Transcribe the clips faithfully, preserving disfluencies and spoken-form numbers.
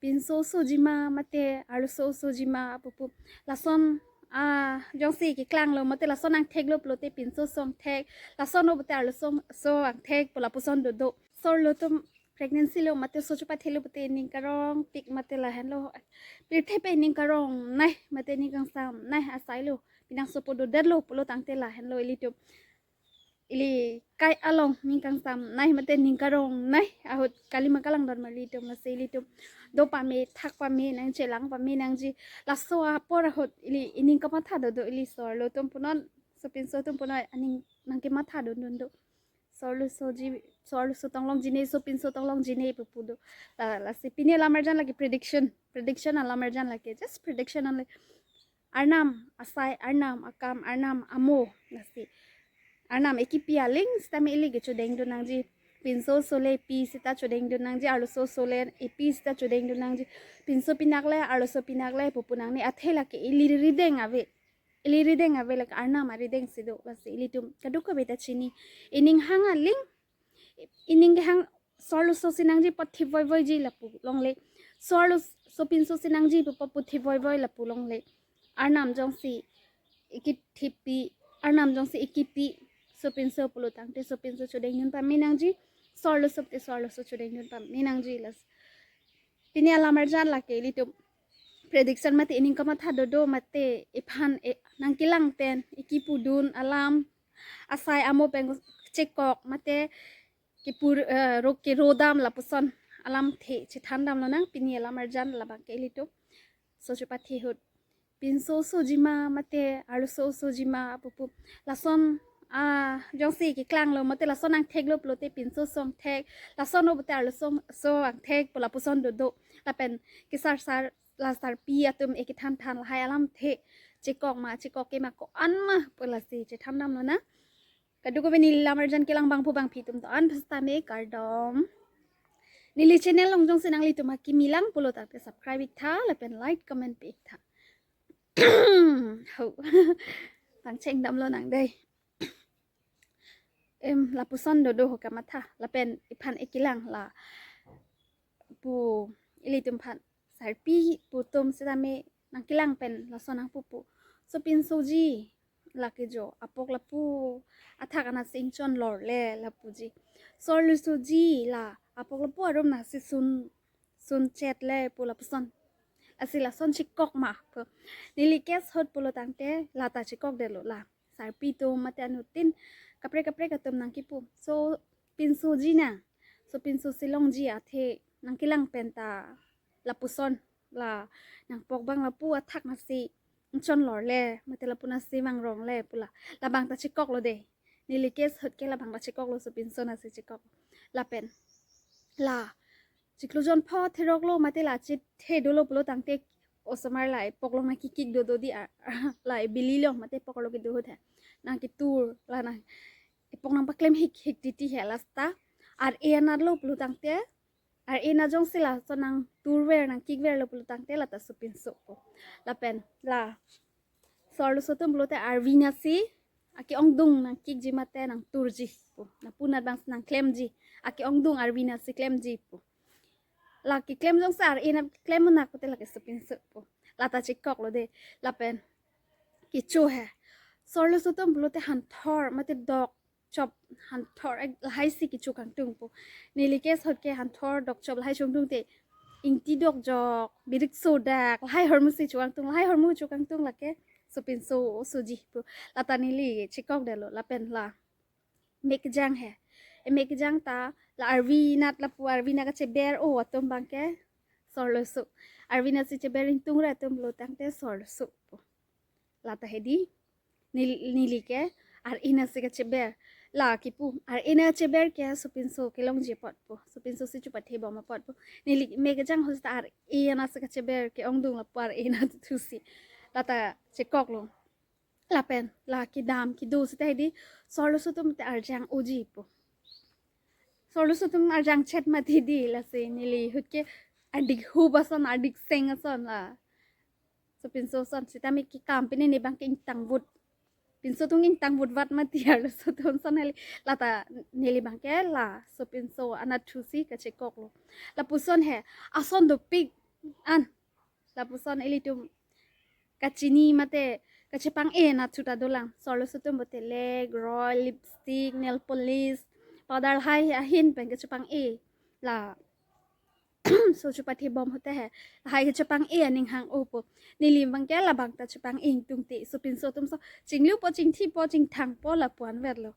Pinso osoji ma mate arloso osoji ma pupu. Lason, ah, jongsi keklanglo mate lason angtheklo pulote pinso oso angthek. Lason lo pulote arloso oso angthek pu lapuson dodo. Sorlo atum pregnancy lo mate oso chopathelo pulote ning karongpik mate lahenlo. Pirthe pen ning karongnei mate ning kangsamnei asailo. Pinangsopo dodetlo pulo tangte lahenlo ilitum. Ili kai along ning kangsamnei mate ning karongnei ahut kalima kalangdon ma ilitum, lasi ilitum do pame, thak pame nangji, lang pame nangji. Laso apor ahut ili ining kamatha dodo ili sorlo atum punon, sopinso atum punon aning nangkematha dundun do. Sorlo osoji, sorlo oso tong longjine, sopinso tong longjine pupu do. La, lasi pini alam arjan lake prediction. Prediction alam arjan lake. Just prediction only. Arnam asai, Arnam akam, Arnam amo, lasi. Arnam ekipi aling sitame ili ke chodengdun nangji. Pinso oso le epi sita chodengdun nangji, arloso oso le epi sita chodengdun nangji. Pinso pinak le, arloso pinak le pupu nangne, athe lake ili rideng ave. Ili rideng ave lake Arnam arideng si do, lasi ilitum kadokave ta chini. Ining hang aling, ining kehang sorlo oso si nangji apot thi voivoiji lapu longle. Sorlo oso, sopinso si nangji pu apot thi voivoi lapu longle. Arnam jongsi ikithipi, Arnam jongsi ikipi, sopinso pulo tangte sopinso chodengdun pame nangji, sorlo oso te sorlo oso chodengdun pame nangji, lasi. Pini alam arjan lake ilitum prediction mate ining kamatha dodo mate iphan e, nangkelang pen ikipudun alam asai amo pen chekok mate kipur, eh, ro kerodam lapuson alamthe chethandamlonang pini alam arjan labang ke ilitum. Oso chopathe ahut pinso osoji ma mate arloso osoji ma pupu. Lason, ah, jongsi keklanglo mate lason angtheklo pulote pinso oso angthek. Lason lo pulote arloso oso angthek pu lapuson dodo. Lapen kesarsar, la sarpi atum ekethanthan lahai alamthe chekok ma, chekok ke ma, ko-an ma pu lasi chethandamlonang. Kadokave neli lam arjan kelang bangphu bangphi atum do-an pusitame kardom. Neli channel along jongsi nanglitum akimi lang pulo tangte subscribe iktha lapen like comment pi iktha. Ho. Pangchengdamlonang dei. Em, lapuson dodo ho kamatha lapen iphan ekelang lapu ilitum aphan sarpi pu atum sitame nangkelang pen lason nangpupu. Sopinsoji lake jo apok lapu athak anatsi ingchon lorle lapuji. Sorlo osoji la apok lapu arum nangsi sun, sunchetle pu lapuson. Lasi lason chekok ma pu. Neli case ahut pulo tangte lata chekokdetlo la. Sarpi atum mate anuttin kaprek kaprek atum nangkipu. Sopinsoji na. Sopinso si longji athe nangkelang pen ta lapuson la nangpok abang lapu athak nangsi ingchon lorle mate lapu nangsi vangrongle pu la. Labang ta chekoklo dei. Neli case ahut ke labang ta chekoklo, sopinso nangsi chekok. Lapen la chiklo jon pho theroklo mate la chithe dolo pulo tangte osomar la epok along nangkikik dodo dei, a, la ebili along mate epok along kedo ahut he nangketur la nang epok nangpaklem hik hik titi he, lasi ta ar-e anatlo pulo tangte ar-e anat jongsi lason nangturver nangkikverlo pulo tangte lata sopinso pu. Lapen la sorlo oso atum pulote arvi anatsi ake-ongdung nangkikji mate nangturji pu. Lapu anat abang nangklemji. Ake-ongdung arvi anatsi klemji pu. La keklem jongsi ar-e anat klem unak pulote lake sopinso pu. Lata chekoklo dei. Lapen kecho he. Sorlo oso atum pulote hanthor mate dok chop, hanthor ek lahai si kecho kangtung pu. Neli case ahut ke hanthor dok chop lahai chongtung te ingti dokjok, birik sodak lahai ahormu si cho kangtung, lahai ahormu cho kangtung lake sopinso osoji pu. Lata neli chekokdetlo lapen la mek kejang he. Emek kejang ta la arvi anat, lapu arvi anat kacheber-o atum abang ke sorlo oso. Arvi anatsi cheber ingtungre atum pulo tangte sorlo oso pu. Lata he dei. Neli, neli ke ar-e anatsi kacheber. La kipu ar-e anat kacheber ke sopinso kelongji apot pu. Sopinso si chopathebom apot pu. Neli mek kejang ahut ta ar-e anatsi kacheber, ke-ongdung lapu ar-e anat thusi. Lata chekoklo. Lapen la kedam kedo seta he dei, sorlo oso atum te arjang-oji pu. Sorlo oso atum arjangchet mati dei, lasi neli ahut ke adik hup ason, adik seng ason la. Sopinso ason sitame kekam pine ne abang ke ingtangvut. Pinso atum ingtangvut vat mati, arloso atum ason heli. Lata neli abang ke la sopinso anat thusi kachekoklo. Lapuson he, ason dopik an lapuson ilitum kachini mate kachepang-e nathu ta dolang. Sorlo sotum bote lek, roi, lipstick, nail polish, powder hai ahin pen kachepang-e. La so chupathe bom hote he. Lahai kachepang-e aning hang-opo. Neli abangke labang ta chepang-e ingtungte. So pinso atum so chinglupo, chingthipo, chingthangpo lapu-an verlo.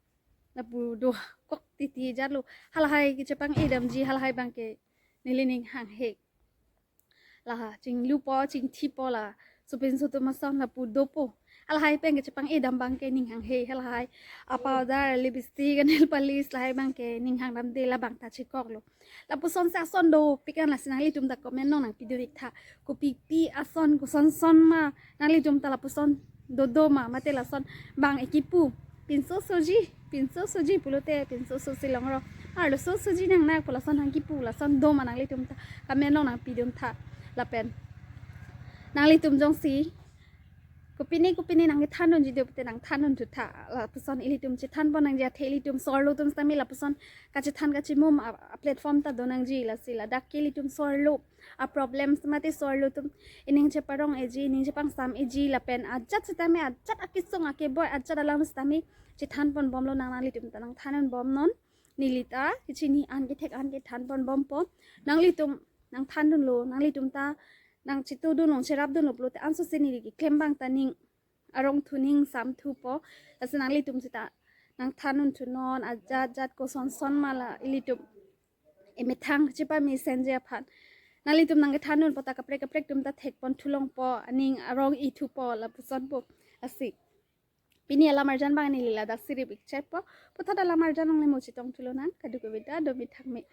Lapu dokok titi jalo. Halahai kachepang-e damji halahai abangke neli ning hanghe. Laha chinglupo, chingthipo la. So pinso atum ason lapu dopo. Halahai pen kachepang-e dam abangke ning hanghe. Halahai a powder, lipstick, nail polish lahai abangke ning hang damde, labang ta chekoklo. Lapuson si ason dopik an, lasi nanglitum ta comment along nangpidun-ik tha. Kopipi ason, kosonson ma nanglitum ta lapuson dodo ma mate lason bang-e kipu. Pinso soji, pinso soji pulote pinso sosi longro. Arloso soji nangnak pu lason hang kipu, lason do ma nanglitum ta comment along nangpidun tha. Lapen nanglitum jongsi kopine kopine nangkethandunji do pute nangthandun thu tha. Lapuson ilitum chethanpon nangji athe ilitum sorlo atum sitame lapuson kachethan kachemum a, a platform ta do nangji. Lasi ladak ke ilitum sorlo a problems mate sorlo atum ining cheparong-eji, ining chepangsam-eji lapen ajat sitame ajat akesung akeboi ajat alam sitame chethanpon bomlo nang, nanglitum ta nangthandun bomnon. Neli ta kachini an kethek an kethanpon bompo. Nanglitum nangthandunlo, nanglitum ta nangchetudunlo, cherapdunlo pulote anso si neli keklem abang ta ning arong thu ning sam thupo. Lasi nanglitum sita nangthandun thunon, ajat jat kosonson ma la ilitum emethang chepamesen-ji aphan. Nanglitum nangkethandunpo ta kaprek kaprek atum ta thekpon thulongpo, aning arong-i thupo lapusonpo. Lasi pini alam arjan abang neli ladak si rip-ik chotpo. Puthot alam arjan nangle mo chetong thulo nang, kadokave ta domi thakme.